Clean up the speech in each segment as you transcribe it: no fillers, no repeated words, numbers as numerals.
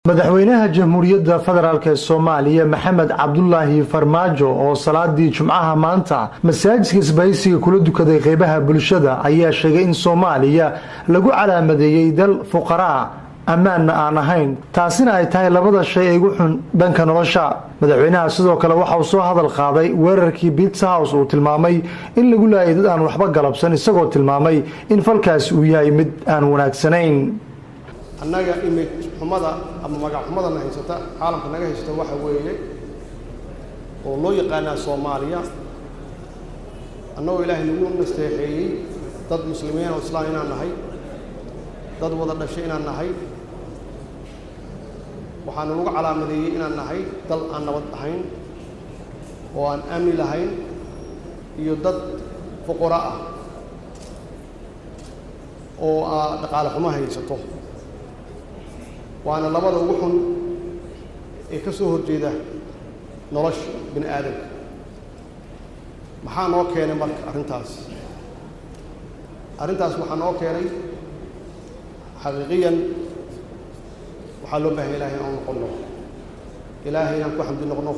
Madaxweynaha Jamhuuriyadda Federaalk ee Soomaaliya Maxamed Cabdulaahi Farmaajo oo salaadii Jumcaha maanta masaajidka Isbahaysiga kula dukaday qeybaha bulshada ayaa sheegay in Soomaaliya lagu calaamadeeyey dal fuqaraa, ammaanna aan ahayn, taasina ay tahay labada shay ee ugu xun dhanka nolosha. Madaxweynaha sidoo kale waxa uu soo hadal qaaday weerarkii Pizza House uu tilmaamay in lagu laayay dad aan waxba galabsan, isagoo tilmaamay in falkaasi uu yahay mid aan wanaagsanayn. Annaga image xumada ama magac xumadana haysata, caalamka naga haysata, waxa weeye oo loo yaqaanaa Soomaaliya, annagoo Ilaahay nagu nasteexeeyey dad Muslimiin oo Islaan inaan nahay, dad wada dhashay inaan nahay, waxaana lagu calaamadeeyey inaan nahay dal aan nabad ahayn oo aan amni lahayn iyo dad fuqara ah oo dhaqaale xumo haysato. Waana labada ugu xun ee ka soo horjeeda nolosha bini aadamka. Maxaa noo keenay marka arrintaas? Arrintaas waxaa noo keenay, xaqiiqiyan, waxaa loo baahanya Ilahay inaan noqonno, Ilaahay inaan ku xamdi noqno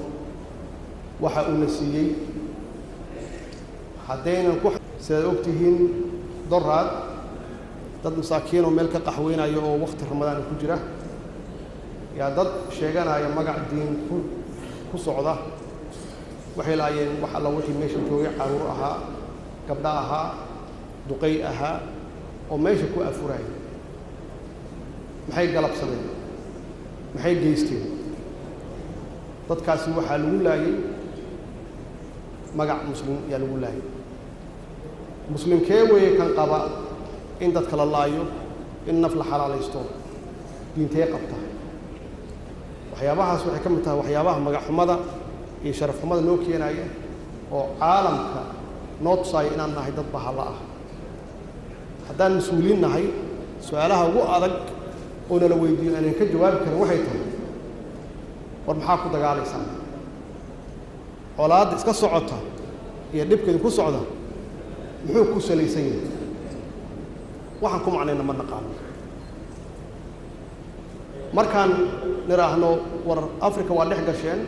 waxa uuna siiyey. Haddaynan ku, sidaad og tihiin, doraad dad masaakiin oo meel ka qaxweynayo oo wakti Ramadaan ku jira yaa dad sheeganaya magac diin ku socda waxay laayeen wax alla wixii meesha joogay, caruur ahaa, gabdho ahaa, duqey ahaa oo meesha ku afuraya. Maxay galabsadeen? Maxay geysteen dadkaasi? Waxaa lagu laayay magac Muslim yaa lagu laayay. Muslimkee weeye kan qaba in dadka la laayo, in naf la xalaalaysto? Diintee qabta? Waxyaabahaas waxay ka mid tahay waxyaabaha magac xumada iyo sharaf xumada noo keenaya oo caalamka noo tusaaya inaan nahay dad bahalla ah. Haddaan mas-uuliin nahay, su-aalaha ugu adag oo nala weydiiyo aanan ka jawaabi karin waxay tahay: war maxaa ku dagaalaysaan? Colaadda iska socota iyo dhibka idinku socda muxuu ku salaysan yahay? Waxaan ku macnayna ma naqaano. Markaan nidhaahno war Africa waa dhex gasheen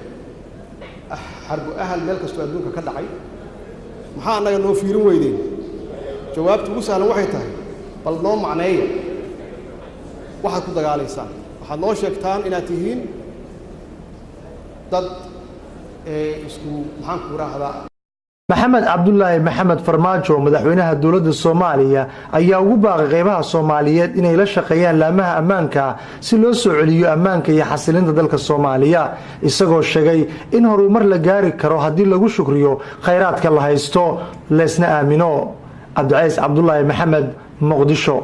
xarbu ahal meel kastoo adduunka ka dhacay, maxaa annaga noo fiirin weydeen? Jawaabta ugu sahlan waxay tahay: bal noo macneeya waxaad ku dagaalaysaan. Waxaad noo sheegtaan inaad tihiin dad isku, maxaan ku idhaahdaa. Maxamed Cabdulaahi Maxamed Farmaajo, madaxweynaha dowladda Soomaaliya, ayaa ugu baaqay qeybaha Soomaaliyeed inay la shaqeeyaan laamaha ammaanka si loo soo celiyo ammaanka iyo xasilinta dalka Soomaaliya, isagoo sheegay in horumar la gaari karo haddii lagu shukriyo khayraadka la haysto, leesna aamino. Cabdicays Cabdulaahi Maxamed, Muqdisho.